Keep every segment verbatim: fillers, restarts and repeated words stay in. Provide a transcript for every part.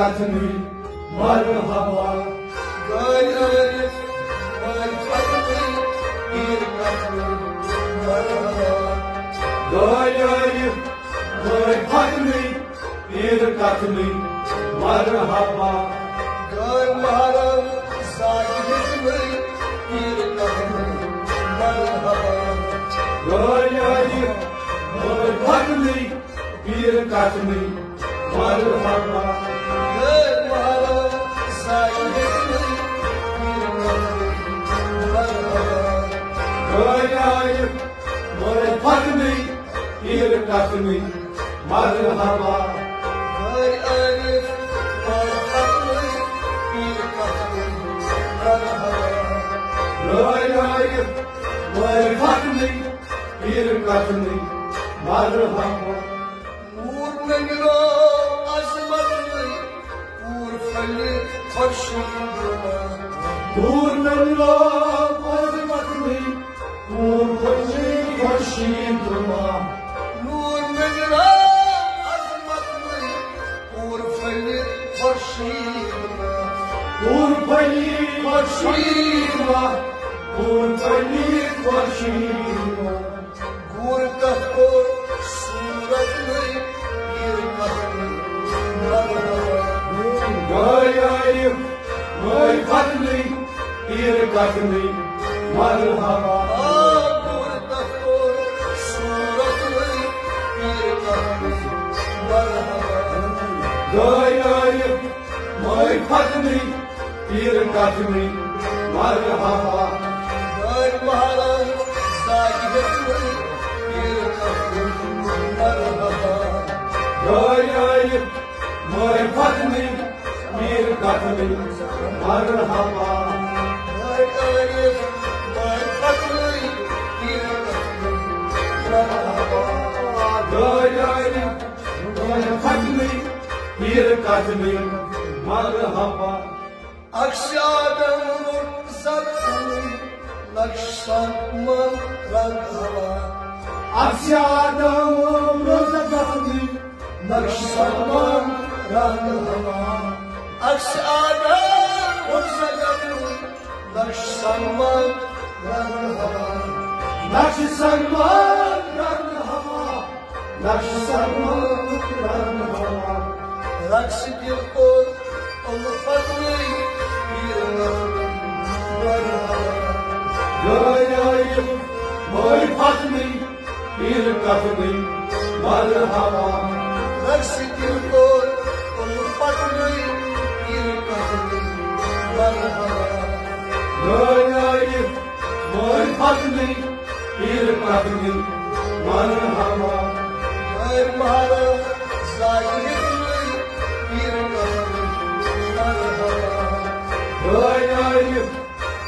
کتھنٕے مرحبا۔ گٲلۍ عٲرِف مٲلۍ ختمٕے، پیٖر کتھنٕے مرحبا۔ گٲلۍ عٲرِف مٲلۍ ختمٕے، پیٖر کتھنٕے مرحبا۔ گٲلۍ محرم زاگہِ ہیٚتنٕے، پیٖر کتھنٕے مرحبا۔ گٲلۍ عٲرِف مٲلۍ ختمٕے، پیٖر کتھنٕے مرحبا۔ گٲلۍ محرم زاگہِ ہیٚتنٕے، پیٖر کتھنٕے مرحبا۔ گٲلۍ عٲرِف مٲلۍ ختمٕے، پیٖر کتھنٕے مرحبا۔ گٲلۍ عٲرِف مٲلۍ ختمٕے، پیٖر کتھنٕے مرحبا۔ گٲلۍ عٲرِف مٲلۍ ختمٕے، پیٖر کتھنٕے مرحبا۔ نوٗر نٔنِرو عظمتنٕے، پوٗر پھٔلہِ خۄشیٖد ما۔ نوٗر نٔنِرو عظمتنٕے، پوٗر پھٔلہِ خۄشیٖد ما۔ نوٗر نٔنِرو عظمتنٕے، پوٗر پھٔلہِ خۄشیٖد ما۔ پوٗر پھٔلہِ خۄشیٖد ما۔ پوٗر پھٔلہِ خۄشیٖد ما۔ گوٗر تتھ کوٚر صوٗرت نٔے، پیٖر کتھنٕے مرحبا۔ گٲلۍ عٲرِف مٲلۍ ختمٕے، پیٖر کتھنٕے مرحبا۔ آ، گوٗر تتھ کوٚر صوٗرت نٔے، پیٖر کتھنٕے مرحبا۔ گٲلۍ عٲرِف مٲلۍ ختمٕے، پیٖر کتھنٕے مرحبا۔ گٲلۍ محرم زاگہِ ہیٚتنٕے، پیٖر کتھنٕے مرحبا۔ گٲلۍ عٲرِف مٲلۍ ختمٕے، پیٖر کتھنٕے مرحبا۔ گٲلۍ عٲرِف مٲلۍ ختمٕے، پیٖر کتھنٕے مرحبا۔ گٲلۍ عٲرِف مٲلۍ ختمٕے، پیٖر کتھنٕے مرحبا۔ عکسِ آدم روٚٹ زخمٕے، نقش سنگ من رنگ ہوا۔ عکسِ آدم روٚٹ زخمٕے، نقش سنگ من رنگ ہوا۔ عکسِ آدم روٚٹ زخمٕے، نقش سنگ من رنگ ہوا۔ نقش سنگ من رنگ ہوا۔ نقش سنگ من رنگ ہوا۔ رقص دل کوٚر الفت نٔے، پیٖر کتھنٕے مرحبا۔ گٲلۍ عٲرِف مٲلۍ ختمٕے، پیٖر کتھنٕے مرحبا۔ رقص دل کوٚر الفت نٔے، پیٖر کتھنٕے مرحبا۔ گٲلۍ عٲرِف مٲلۍ ختمٕے، پیٖر کتھنٕے مرحبا۔ گٲلۍ محرم زاگہِ ہیٚتنٕے، پیٖر کتھنٕے مرحبا۔ گٲلۍ عٲرِف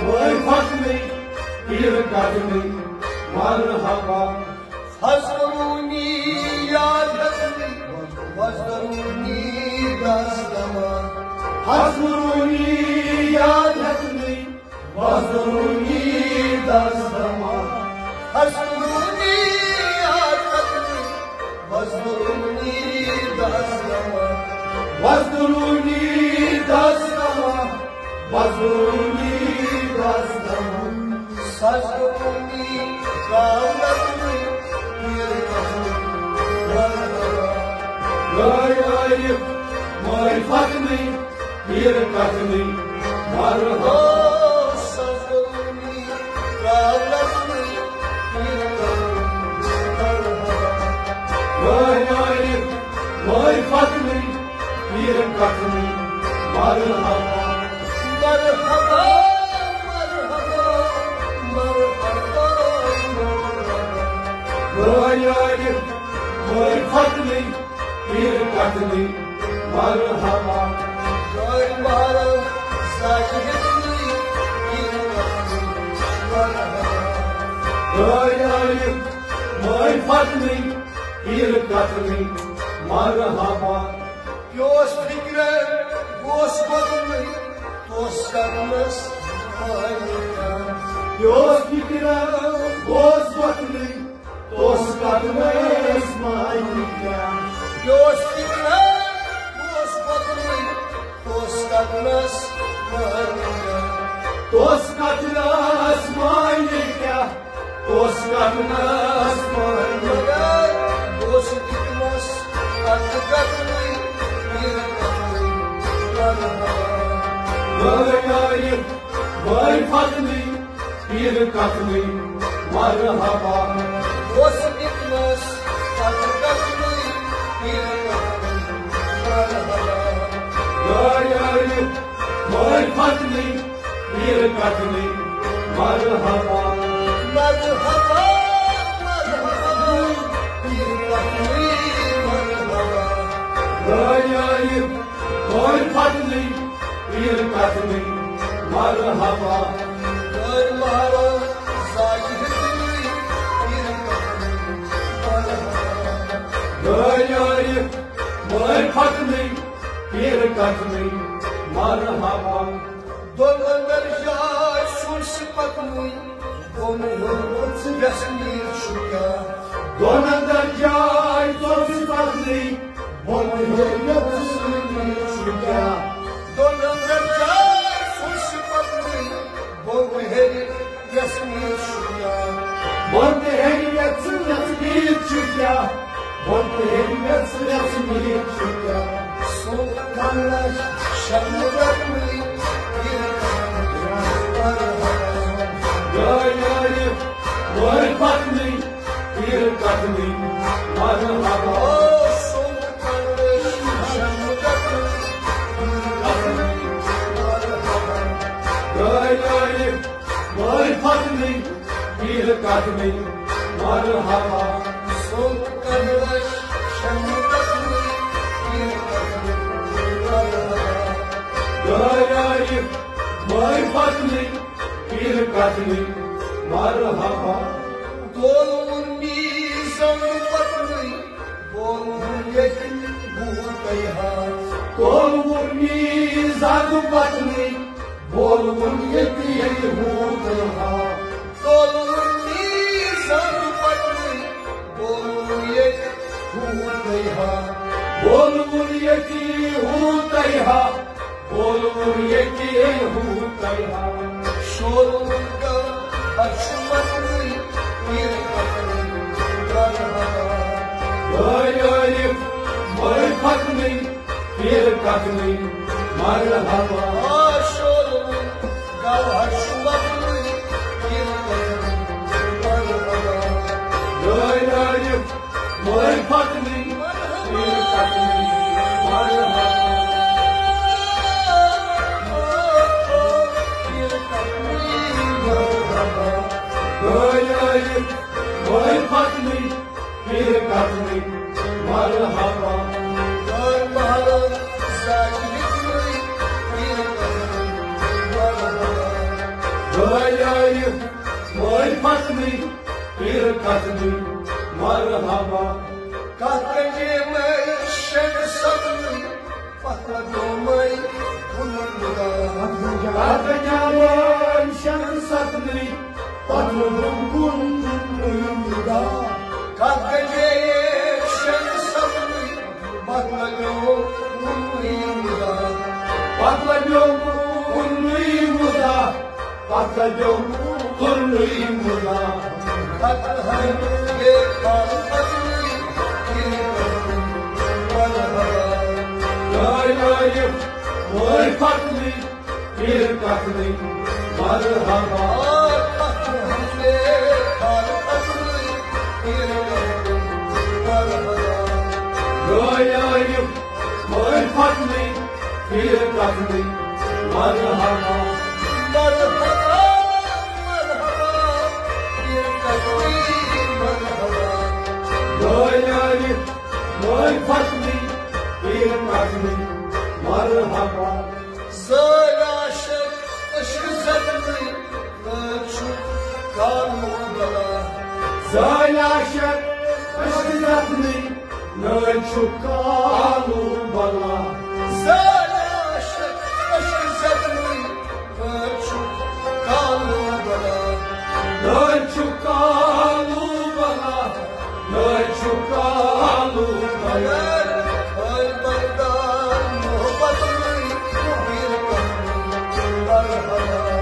مٲلۍ ختمٕے، پیٖر کتھنٕے مرحبا۔ فذکرونی یاد ہیٚتنٕے، وذکرونی دست دما۔ فذکرونی یاد ہیٚتنٕے، وذکرونی دست دما۔ فذکرونی یاد ہیٚتنٕے، وذکرونی دست دما۔ وذکرونی دست دما۔ وذکرونی دست دما۔ سذکرونی کاملتنٕے، پیٖر کتھنٕے مرحبا۔ گٲلۍ عٲرِف مٲلۍ ختمٕے، پیٖر کتھنٕے مرحبا۔ او سذکرونی کاملتنٕے، پیٖر کتھنٕے مرحبا۔ گٲلۍ عٲرِف مٲلۍ ختمٕے، پیٖر کتھنٕے مرحبا۔ مرحبا، مرحبا، مرحبا، مرحبا۔ گٲلۍ عٲرِف مٲلۍ ختمٕے، پیٖر کتھنٕے مرحبا۔ گٲلۍ محرم زاگہِ ہیٚتنٕے، پیٖر کتھنٕے مرحبا۔ گٲلۍ عٲرِف مٲلۍ ختمٕے، پیٖر کتھنٕے مرحبا۔ یہِ اوس فِکرِ، گوس گۄڈنٕے، توس قدمس مٲنِتھ۔ یہِ اوس فِکرِ، گوس گۄڈنٕے، توس قدمس مٲنِتھ۔ یہِ اوس فِکرِ، گوس گۄڈنٕے، آسمان مگر اوس دِتمَس اَتھ گَتنٕے، یہِ گَتنٕے، مرحبا۔ وٲے عارف، وٲے فتنٕے، پیٖر کتنٕے، مرحبا۔ اوس دِتمَس اَتھ گَتنٕے، یہِ گَتنٕے، مرحبا۔ وٲے عارف، وٲے فتنٕے، پیٖر کتنٕے، مرحبا۔ مرحبا، مرحبا، پیٖر کتنٕے، مرحبا۔ وٲے عارف، وٲے فتنٕے، پیٖر کتنٕے، مرحبا۔ وٲے مارو زاگہِ ہیٚتنٕے، پیٖر کتنٕے، مرحبا۔ وٲے عارف، وٲے فتنٕے، پیٖر کتنٕے، مرحبا۔ دۄن اندر جاے سُنٛد سِپتنٕے، بۄن ہیوٚر ؤژھ وٮ۪ژھ میٖر چھُ کیٛاہ؟ دۄن اندر جاے سُنٛد سِپتنٕے، بۄن ہیوٚر ؤژھ میٖر چھُ کیٛاہ؟ دۄن اندر جاے سُنٛد سِپتنٕے، بۄن ہیٚرِ وٮ۪ژھ میٖر چھُ کیٛاہ؟ بۄن تہٕ ہیٚرِ وٮ۪ژھ وٮ۪ژھ میٖر چھُ کیٛاہ؟ بۄن تہٕ ہیٚرِ وٮ۪ژھ وٮ۪ژھ میٖر چھُ کیٛاہ؟ سُہ کنس شرمہٕ دَرمٕے، یہِ کنس شرمہٕ دَرمٕے۔ یٲرۍ یٲرۍ، وٲرۍ پکنٕے، پیٖر کتنٕے، مرحبا۔ او سُہ کنس شرمہٕ دَرمٕے، یہِ کنس شرمہٕ دَرمٕے، مرحبا۔ یٲرۍ یٲرۍ، وٲرۍ پکنٕے، پیٖر کتنٕے، مرحبا۔ سُہ کنس شرمہٕ دَرمٕے، پیٖر کتنٕے، مرحبا۔ یٲرۍ یٲرۍ، وٲرۍ پکنٕے، پیٖر کتنٕے، مرحبا۔ تولوُن میٖزان پکنٕے، بولوُن ییٚتہِ بوٗتَے ہا۔ تولوُن میٖزان پکنٕے، بولوُن ییٚتہِ ییٚتہِ بوٗتَے ہا۔ تولوُن میٖزان پکنٕے، بولوُن ییٚتہِ بوٗتَے ہا۔ بولوُن ییٚتہِ بوٗتَے ہا۔ بولوُن ییٚتہِ بوٗتَے ہا۔ شولوُن گوہر چھُ مَتنٕے، پیٖر کتنٕے، مرحبا۔ وٲرۍ عارف، وٲرۍ پکنٕے، پیٖر کتنٕے، مرحبا۔ آ، شولوُن گوہر چھُ مَتنٕے، پیٖر کتنٕے، مرحبا۔ وٲرۍ عارف، وٲرۍ پکنٕے، پیٖر کتنٕے، مرحبا۔ پیٖر کتنٕے، مرحبا۔ وٲرۍ عارف، وٲرۍ پکنٕے، پیٖر کتنٕے، مرحبا۔ وٲرۍ مارو زاگہِ ہیٚتنٕے، پیٖر کتنٕے، مرحبا۔ وٲرۍ عارف، وٲرۍ پکنٕے، پیٖر کتنٕے، مرحبا۔ کتھ گنجے مے شنگ سکنٕے، پتھ لگیو مے کُنُن مُدا۔ کتھ گنجے مے شنگ سکنٕے، پتھ لگیو کُن کُنُن مُدا۔ کتھ گنجے شنگ سکنٕے، پتھ لگیو کُنُے مُدا۔ پتھ لگیو کُنُے مُدا۔ پتھ لگیو کُنُے مُدا۔ پتھ ہن بے خال پتنٕے، مرحبا۔ لٲے لٲیِتھ وٲے پتنٕے، پیٖر کتنٕے، مرحبا۔ پتھ ہن بے خال پتنٕے، پیٖر کتنٕے، مرحبا۔ لٲے لٲیِتھ وٲے پتنٕے، پیٖر کتنٕے، مرحبا۔ مرحبا، مرحبا، پیٖر کتنٕے، مرحبا۔ لٲے لٲیِتھ وٲے پتنٕے، پیٖر کتنٕے، مرحبا۔ زٲلۍ عاشق عشق زدنٕے، نٔے چھُ کالوٗ بلا۔ زٲلۍ عاشق عشق زدنٕے، نٔے چھُ کالوٗ بلا۔ زٲلۍ عاشق عشق زدنٕے، نٔے چھُ کالوٗ بلا۔ نٔے چھُ کالوٗ بلا۔ نٔے چھُ کالوٗ بلا۔ نٔے بردار محبت نٔے، پیٖر کتنٕے، مرحبا۔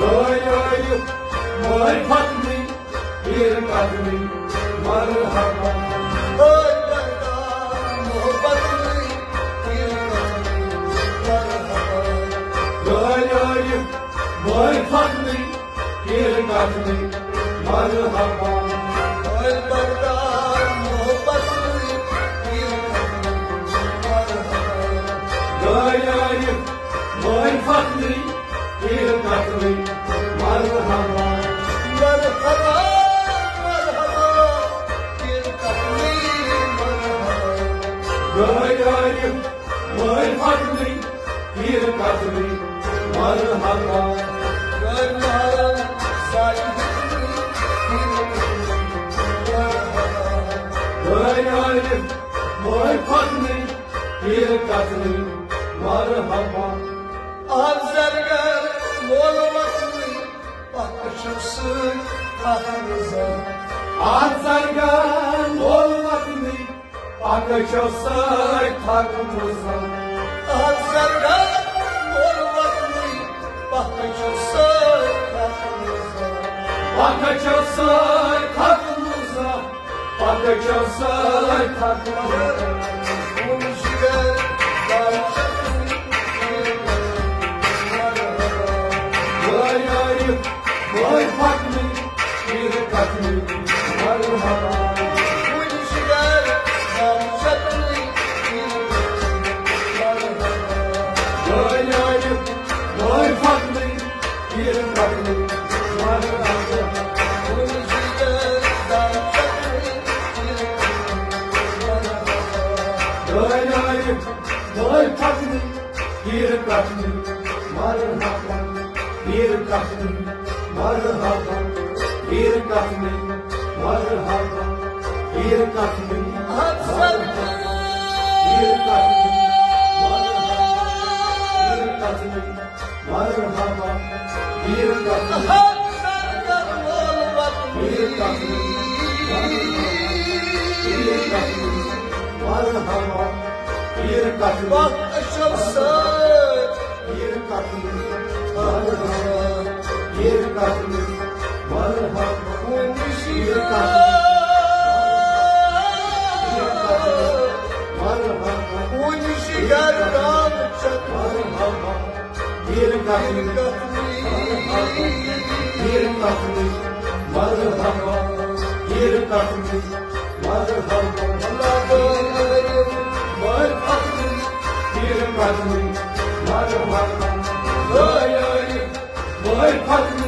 نٔے عارف، نٔے پتنٕے، پیر قدمٕنۍ مرحبا۔ اے دردار محبتٕنۍ پیر قدمٕنۍ مرحبا۔ اے عارف معرفتٕنۍ پیر قدمٕنۍ مرحبا۔ اے دردار محبتٕنۍ پیر قدمٕنۍ مرحبا۔ اے عارف معرفتٕنۍ پیر قدمٕنۍ مرحبا۔ مرحبا، مرحبا، پیر قدمٕنۍ مرحبا۔ اے عارف معرفتٕنۍ پیر قدمٕنۍ مرحبا۔ اے محرم صاحبٕنۍ پیر قدمٕنۍ مرحبا۔ اے عارف معرفتٕنۍ پیر قدمٕنۍ مرحبا۔ اَتھ زرگر مول وطنٕنۍ پکھ چھو سۭتۍ تھکھ نہٕ زانٛہہ۔ اَتھ زرگر مول وطنٕنۍ پکھ چھو سۭتۍ تھکھ نہٕ زانٛہہ۔ اَتھ زرگر مول وطنٕنۍ پکھ چھو سۭتۍ تھکھ نہٕ زانٛہہ۔ پکھ چھو سۭتۍ تھکھ نہٕ زانٛہہ۔ پکھ چھو سۭتۍ تھکھ نہٕ زانٛہہ۔ اے عارف معرفتٕنۍ پیر قدمٕنۍ مرحبا۔ اے عارف معرفتٕنۍ پیر قدمٕنۍ مرحبا۔ اے عارف معرفتٕنۍ پیر قدمٕنۍ مرحبا۔ پیر قدمٕنۍ مرحبا۔ پیر قدمٕنۍ مرحبا۔ پیر قدمٕنۍ مرحبا۔ پیر قدمٕنۍ مرحبا۔ پیر قدمٕنۍ مرحبا۔ پیر قدمٕنۍ، پیر قدمٕنۍ، پیر قدمٕنۍ، مرحبا۔ پیر قدمٕنۍ، پیر قدمٕنۍ، مرحبا۔ پیر قدمٕنۍ، مرحبا۔ پیر قدمٕنۍ، پیر قدمٕنۍ، مرحبا۔ پیر قدمٕنۍ، پیر قدمٕنۍ، مرحبا۔ پیر قدمٕنۍ، مرحبا۔ پیر قدمٕنۍ، مرحبا۔